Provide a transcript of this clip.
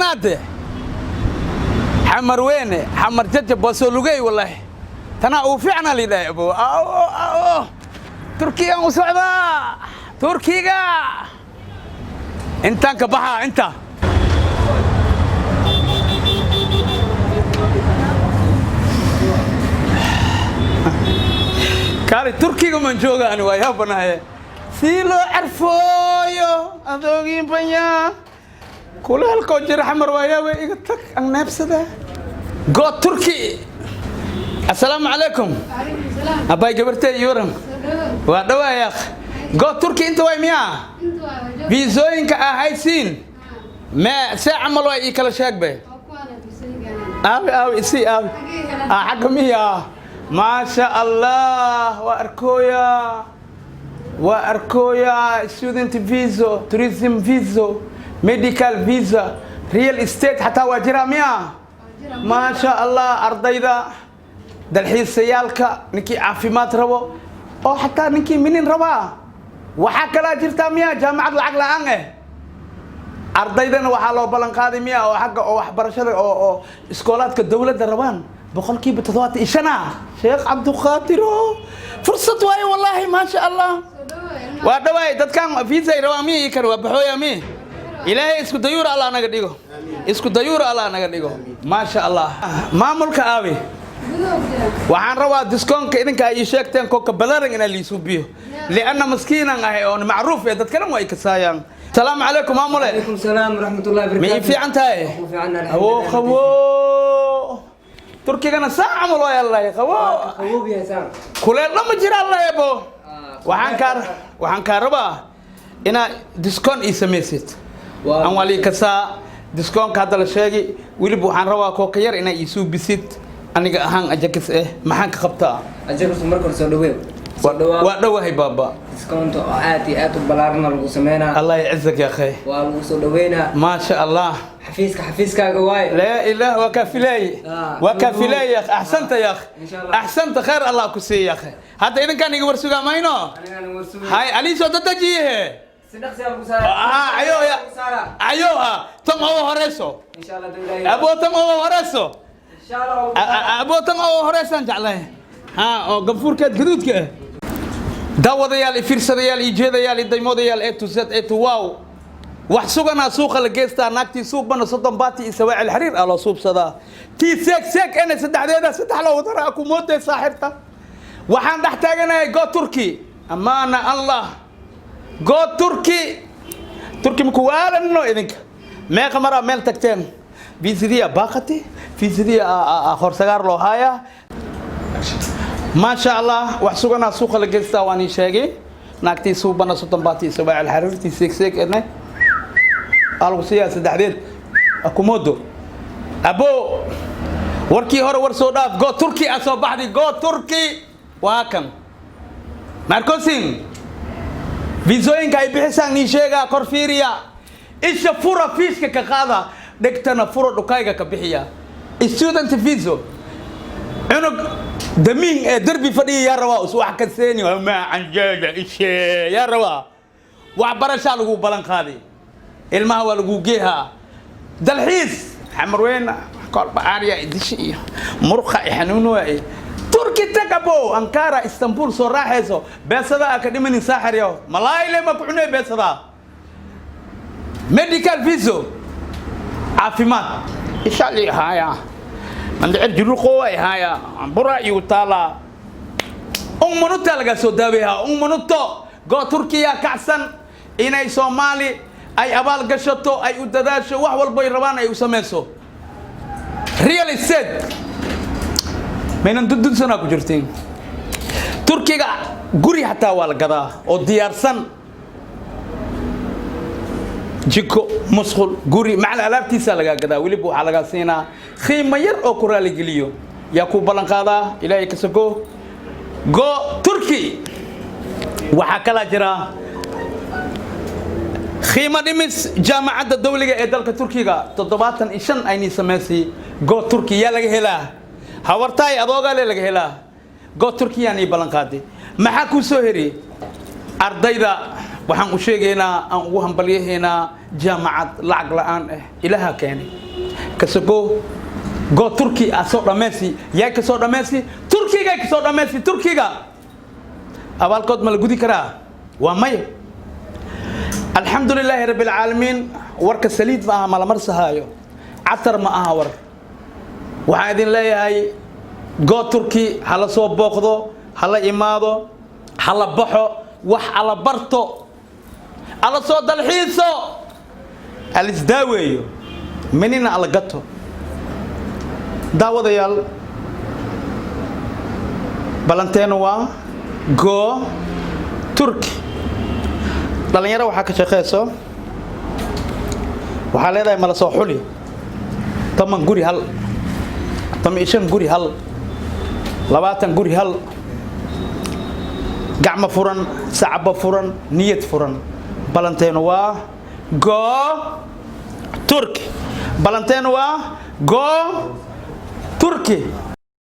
Tanaade Xamar Weyne, Xamar Jajab waa soo lugey. Wallaahi tanaa uu fiicnaa lidhahay. Abo ao, Turkigaan u socdaa. Turkiga intaan ka baxaa inta. Kaali, Turkiga man jooga ani, waa yaabanahaye sii loo carfooyo adoogin banyaa kuleelkoo jira Xamar. Waa yaabe, iga tag aan neebsada. Go Turki. Assalaamu calaykum. Abbay, gabartey yuran waa dhawaayaaq. Go Turki inta waay miyaa? Viisooyinka aa haysiin me see camal waay? Ii kala sheeg be. Aawi, aawi, isii aawi. Xagga miya? Maasha Allah, waa arkooya, waa arkooya. Student visa, tourism visa, medical visa, real estate xataa waa jiraa miya? Maasha Allah. Ardayda, dalxiisayaalka, ninkii caafimaad rabo oo xataa ninkii minin rabaa. Waxaa kalaa jirtaa miya jaamacad lacag la-aan eh? Ardaydana waxaa loo ballan qaaday miya oo xagga oo waxbarashada oo iskoolaadka dowladda rabaan 75% ah? Sheekh Cabduqaadiro, fursad waaye wallaahi. Maasha Allah, waa dhawaay. Dadkan visa ay rabaan miya? Ii kan waa baxooya miya? Ilaahay isku dayuur Allah naga dhigo, isku dayuur Allah naga dhigo. Maasha Allah. Maamulka aabi? Waxaan rabaa discountka idinka ay ii sheegteen koka balaran inaa liisuu biyo, lianna maskiinan ahay oon macruuf ee dadka dhan waa ay kasaayaan. Asalaamu calaykum, maamule. عليكم السلام ورحمة الله Ma ii وبركاته. fiican tahay? Ku fiican, Awo. alxamdulillah. Qabo Turkigana saa camal waa yallahi qabo. Qaboob yahay saan. Kuleel dhan ma jira allah ebo. Waxaan kaa rabaa inaa discount ii samaysid. Aan waa lii kasaa discountka hadda la sheegi. Weliba waxaan rabaa kooka yar inaa ii suubisid. Aniga ahaan ajakis eh, maxaan ka qabtaa? Ajagus, marka hore soo dhaweey. Soo dhawaa. Waa dhowahay, baaba. Discount oo aad iyo aad u ballaaran lagu sameynaa. Allah yacizak ya akhay. Waa lagu soo dhaweynaa. Maasha Allah. Xafiiska xafiiskaaga waaye. لا اله، وكافلاي. وكافلاي يا اخي، احسنت يا اخي. إن شاء الله. احسنت، خير الله كسي يا اخي. حتى اذا كان يقبر سوق ماينو. Anigana war sugay. هاي علي سو تتجيه. Si dhaqsi ah lagu saaraa. ايوه يا Lagu saaraa. ايوه، تم هو هرسو. In sha Allah dawlaha. ابو تم هو هرسو. In sha Allah waa lagu saaraa. ابو تم هو هرسان جعله ها oo ganfuurkeed gaduudka ah. Daawadayaal, i fiirsadayaal, i jeedayaal, i daymoodayaal, A to Z, A to wow. Wax suganaa suuqa la geystaa. Naagtii suuqbana 30 baati iyo sawaacil xariir ah loo suubsadaa. Tii seeg seeg ena saddexdeeda saddex loo wadaraa ku moodee saaxirta. Waxaan dhex taaganahay Go Turkey. Amaana Allah, Go Turkey. Turkey maku waalanno idinka? Meeqa maraa meel tagteen? Viisidiya baaqati, viisidiya horsagaar loo haayaa. Maasha Allah, wax suganaa suuqa la geystaa, waan ii sheegay. Naagtii suubana 30 baati iyo sawaacil xariirtii seeg seeg ene lagu siiyaa saddexdeed akumodo. Abo, warkii hore war soo dhaaf. Go Turkey a soo baxday. Go Turkey waa kan marcosin. Viisooyinka ay bixisaan nii sheegaa. Kor fiiriya, isha fura, fiiska ka qaada, dhegtana fura, dhukayga ka bixiya. Student visa, cunug damiin ee derbi fadhiya yaa rabaa us wax ka seeni ma canjeega ishe yaa rabaa. Waxbarashaa lagu balan qaaday, ilmaha waa lagu geehaa, dalxiis. Xamarweyn kolba aariya dishi iyo murqa i xanuun waaye. Turki tagabo, Ankara, Istanbul soo raaxayso. Beesada aa ka dhimanin saaxir yow malayle ma ku cunay beesada. Medical visa, caafimaad ishali haya, mandhicir jiruqo ay haya, bura igu taala, un minuta laga soo daaweeyaa, un minuto. Go Turkiya kacsan inay Soomaali ay abaal gashato, ay u dadaasho, wax walbo ay rabaan ay u samayso. Real estate maynan dundunsanaa ku jirtiin. Turkiga guri xataa waa la gadaa oo diyaarsan, jiko, musqul, guri macal alaabtiisaa lagaa gadaa. Weliba waxaa lagaa siinaa qiimo yar oo ku raaligeliyo. Yaa ku ballan qaadaa? Ilaahay ka soko Go Turkey. Waxaa kalaa jira qiimo dhimis jaamacadda dawliga ee dalka Turkiga 75 aynii samaysay. Go Turkey yaa laga helaa? Hawartaay adoogaale laga helaa. Go Turkeyaan ii ballan qaaday. Maxaa kuu soo heri? Ardayda waxaan u sheegaynaa, aan ugu hambalyahaynaa Jaamacad lacag la-aan ah Ilaaha keenay kasako. Go Turki aa soo dhammaysi, yaa ka soo dhammaysi Turkiga, ka soo dhammaysi Turkiga. Abaalkood ma la gudi karaa? Waa maya. Alxamdu lilaahi rabbi alcaalamiin. Warka saliid ma aha, ma la marsahaayo, catar ma aha. War waxaan idin leeyahay, Go Turki ha la soo booqdo, ha la imaado, ha la baxo, wax ala barto, ala soo dalxiiso, alisdaaweeyo, minina ala gato. Daawadayaal, ballanteenu waa Go Turki. Dhalinyaro waxaa ka shaqeyso, waxaa leedahay mala soo xuli 10 guri hal, 15 guri hal, 20 guri hal. Gacmo furan, sacbo furan, niyad furan. Ballanteenu waa Go Turki. Ballanteenu waa Go Turki.